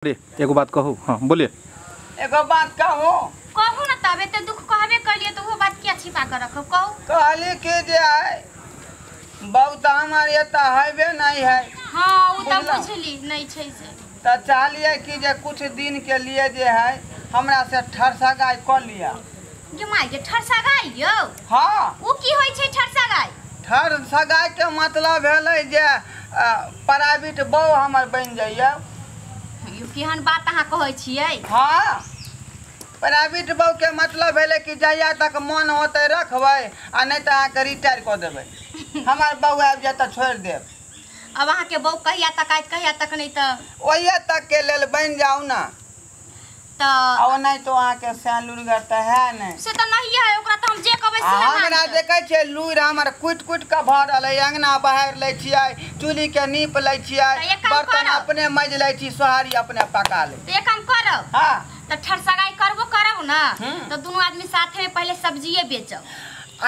एगो बात कहू। हाँ बोलिए। एगो बात कहू। कहू ना तबे तो दुख कहबे कलिए तो वो बात क्या छिपा कर रखब कहू। कहली के जे है बहुत हमार एता हैबे नहीं है। हाँ उ त बुझली नहीं छै से त चाहलिए कि जे कुछ दिन के लिए जे है हमरा से ठरसा गाय क लिया। गे my गे ठरसा गाय यौ। हाँ उ की होय छै ठरसा गाय? ठरसा गाय के मतलब भेलै जे प्राइवेट बहु हमर बनि जाइए। यो केहन बात अहाँ कहै छियै? हाँ प्राइवेट बहु के मतलब भेलै कि जहिया तक मन होतै रखबै आ नहीं तऽ अहाँके रिटायर कऽ देबै। हमार बहु आबि जायत तऽ छोड़ि देब। अब अहाँके बहु कहिया तक आयत कहिया तक नहीं तऽ ओहिया तक के लेल बनि जाउ ना। तऽ ओ नहीं तो अहाँके सैन लुरिगर तऽ है नहीं। से तऽ नहीं है ओकरा तऽ हम जे कहबै से हमरा देखै छियै लुरि हमर कुटि कुटि कऽ भरल है। अङ्गना बहारि लै छियै, चूल्ही के नीप लै छियै, बर्तन अपने माजि लै छी, सोहारी अपने पका लै। तऽ एक काम करब। हाँ तऽ ठरसगाई करबो करब ना तऽ दुनू आदमी साथे में पहले सब्जिए बेचब।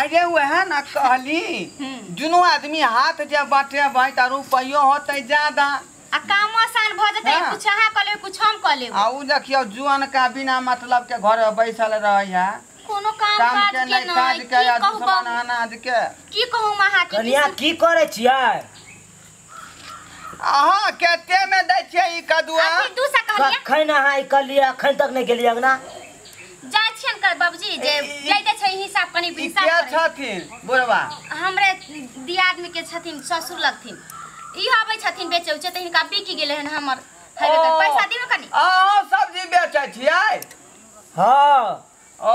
अरे वह ना कहली दुनू आदमी हाथ जे बाँटेबै तऽ रुपैयो होतै ज्यादा आ कामो आसान भ जेतै। कुछ अहाँ कऽ लेबै कुछ हम कऽ लेबै। आ उ देखियौ जुआन का बिना मतलब के घर बैसल रहै है, कोनो काम काज के नहीं, काज के की कहू दुश्मन अनाज के की कहू अहाँ के। कनिया की करै छियै अहाँ? कते में दै छियै ई कदुआ? दू सौ कहलियै। कखन अहाँ ई कहलियै? अखन तक नहि गेलियै अंगना। जाइ छियन कर बाबूजी जे लैते छै हिसाब कनि हिसाब के करै। छथिन बुढ़वा? हमरे दियादमी के छथिन, ससुर लगथिन। ई आबै छथिन बेचै उचै तऽ हिनका बिक गेलै हन हमर। हेबे कर पैसा दियौ कनि। अहाँ सब्जी बेचै छियै? हाँ। ओ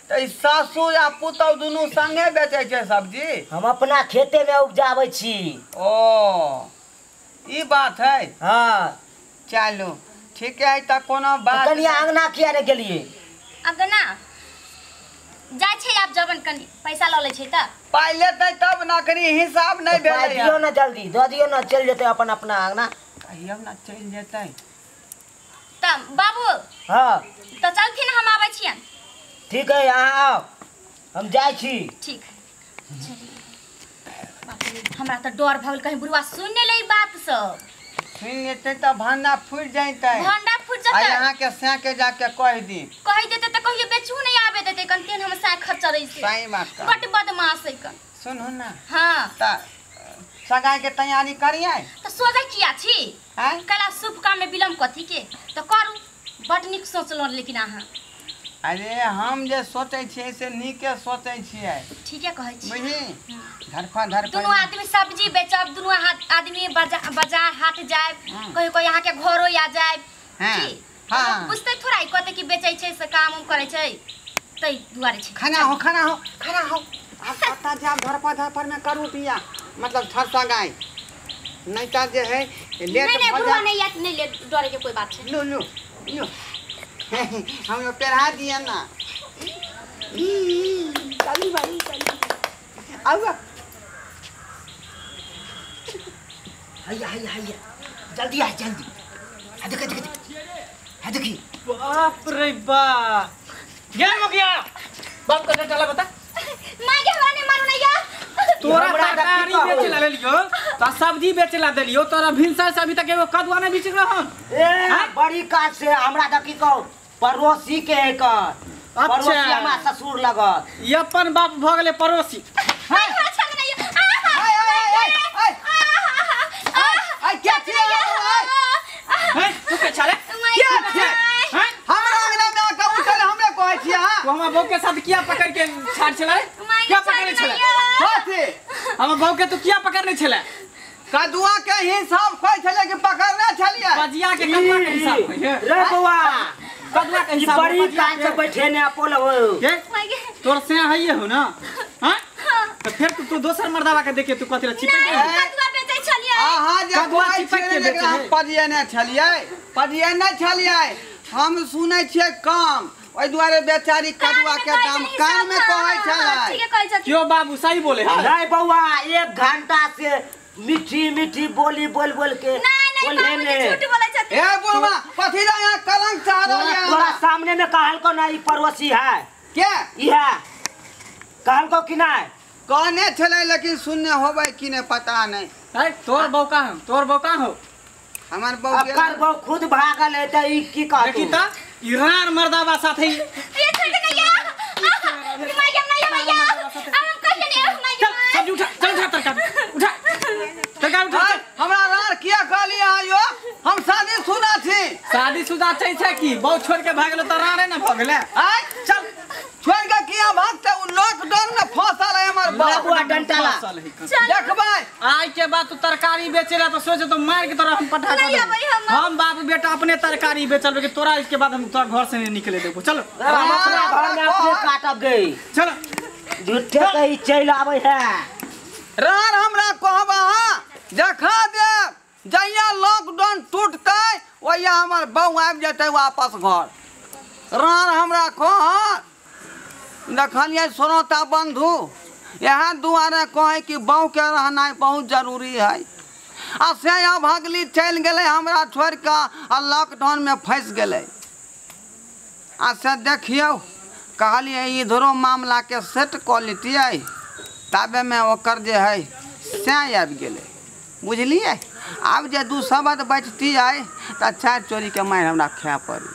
तऽ ई सासुर आ पुतहु दुनू संगे बेचै छै सब्जी? हम अपना खेते में उपजाबै छी। ओ ई बात है। हाँ चलू ठीक है तऽ कोनो बात। कनिया अंगना किया नहि गेलियै? अंगना जाइ छै आब जबन कनि पैसा लऽ लै छै तऽ पाइ लेतै तब ना, कनि हिसाब नहि पाइ भेलै। दियौ ना जल्दी दऽ दियौ ना, चलि जेतै अपन अपना अंगना। कहियौ ना चलि जेतै तऽ बाबू। हाँ तऽ चलथिन हम आबै छियनि। ठीक है अहाँ आउ हम जाइ छी। ठीक। हमरा तऽ डर भऽ गेल कहीं बुढ़वा सुनि नहि लै बात सब। सुनि लेतै तऽ भंडा फुटि जैतै। भंडा फुटि आ जेतै। अहाँके सैके जाके कहि दी। कहि देतै तऽ कहियो बेचू नहि आबे देतै कन तेहन हम साय खच्चरै से। सही बात कह। बड बदमाश है कन। सुनू ना। हाँ तऽ सगाई के तैयारी करियै। तऽ सोचै किया छी? आँय कला शुभ काम में विलम्ब कथी के तऽ करू। बड नीक सोचलहुँ लेकिन अहाँ। अरे हम जे सोचै छियै से नीके सोचै छियै। ठीके कहै छी। बुझली धरफा धरफा दुनू आदमी सब्जी बेचब, दुनू आदमी बाजार हाट जायब, कहियो कहियो अहाँके घरो आ जायब। की हाँ बुझतै थोड़ा ई कहतै कि बेचै छै से काम उम करै छै तै दुआरे छै। खाना हो खाना हो खाना हो। आब पता जाब धरफा धरफर में करू बिया मतलब ठरसा गाय नहीं तऽ जे है लेट नहीं नहीं भऽ बुढ़वा जाए। नहीं आयत नहीं ले डरे के कोई बात छै। लू लू लू हम पेढ़ा दिए ना। चलू भाई चलू आउ। हैया हैया हैया जल्दी आ जल्दी। आ देख देख आ देखी। बाप रे बाप गेल मुखिया बाप का चला बता। माय के हमरा नहीं मारू नहीं या। तोरा तरकारी बेचे ला लेलियो त सब्जी बेचे ला देलियो, तोरा भिनसर से अभी तक एगो कदुआ नहीं बेच रहल। ए बड़ी काज से हमरा देखी कहू पड़ोसी के एकर। पड़ोसी हमरा ससुर लगत। ई अपन बाप भ गेलै पड़ोसी। हाय हाय छल नहीं आय क्या छियै? हैं तू के छले? क्या छियै? हमरा अंगना में आके उठल हमरे कहै छियै अहाँ? तू हमरा बहू के साथ किया पकड़ के छाड़ छले? किया पकड़ने छले? कथी? हमरा बहू के तू किया पकड़ने छले? कदुआ के हिसाब खोइ छलै कि पकड़ने छलियै? बजिया के कदुआ के हिसाब होइ है रे बौआ। कदुआ के हिसाब बड़ी काज से बैठे ने अपोल हो के तोर से हइए हो ना। हां तो फिर तू दोसर मर्दावा के देखे तू कथि ला चिपक गेल? कदुआ बेचै छलियै। अहाँ जे कदुआ चिपक के बेचै हम पजियने छलियै, पजियने छलियै। हम सुनै छियै कम ओहि दुआरे बेचारी कदुआ के दाम कान में कहै छलै। ठीके कहै छथिन। क्यों बाबू सही बोले है? नहीं बौआ एक घंटा से मीठी मीठी बोली बोल बोल के नहीं नहीं बाबूजी झूठ बोलै छथिन। ए बुढ़वा कथि ला यहाँ कलंक चाह रहल है? तोरा सामने में कहल को ना ई पड़ोसी है के? ई है कहल को कि नहीं? कहने छलै लेकिन सुनने होबै कि नहीं पता नहीं। तोर बौका हो, तोर बौका हो। हमर बहू गेल। अकर बहू खुद भागल है त ई की कहतौ? देखी त ईरान मर्दाबा साथे ये छोड़ दे नैया माय नैया भैया हम कहिए नहीं माय। चल सब्जी उठा, चल उठा तरकारी उठा, तरकारी उठा। आय, हमरा रार किया कहली अहाँ यो? हम शादी शुदा छी। शादी शुदा छै छै की बहू छोड़ के भागल त रारे न भऽ गेलै। आय चल छोड़ के किया भागते? उ लॉकडाउन में फंसल है हमर बाबू बाप। आ डंटा ला। फसल है कन। चल देखबै आइ के बाद तू तरकारी बेचे ला तो सोच तो मार के तोरा हम पठा नहीं कर अबै हम। हम बाप बेटा अपने तरकारी बेचल के तोरा इसके बाद हम तोरा घर से नहीं निकले देबो। चलो हम अपना घर में अपने काटब गई। चलो झूठे के ई चलि आबै है। रार हमरा कहब अहाँ देखा देब जहिया लॉकडाउन टूटतै ओहिया हमर बहू आबि जेतै वापस घर। रार हमरा कह देखलियै श्रोता बंधु, इएह दुआरे कहै कि बहूके रहनाइ बहुत जरूरी है। आ से अभगली चलि गेलै हमरा छोड़ि कऽ आ लॉकडाउनमे फँसि गेलै। आ से देखियौ कहलियै इधरो मामलाके सेट कऽ लेतियै ताबेमे ओकर जे है से आबि गेलै। बुझलियै? आब जे दू शब्द बचतियै तऽ चारि चोरीके मारि हमरा खाय पड़ी।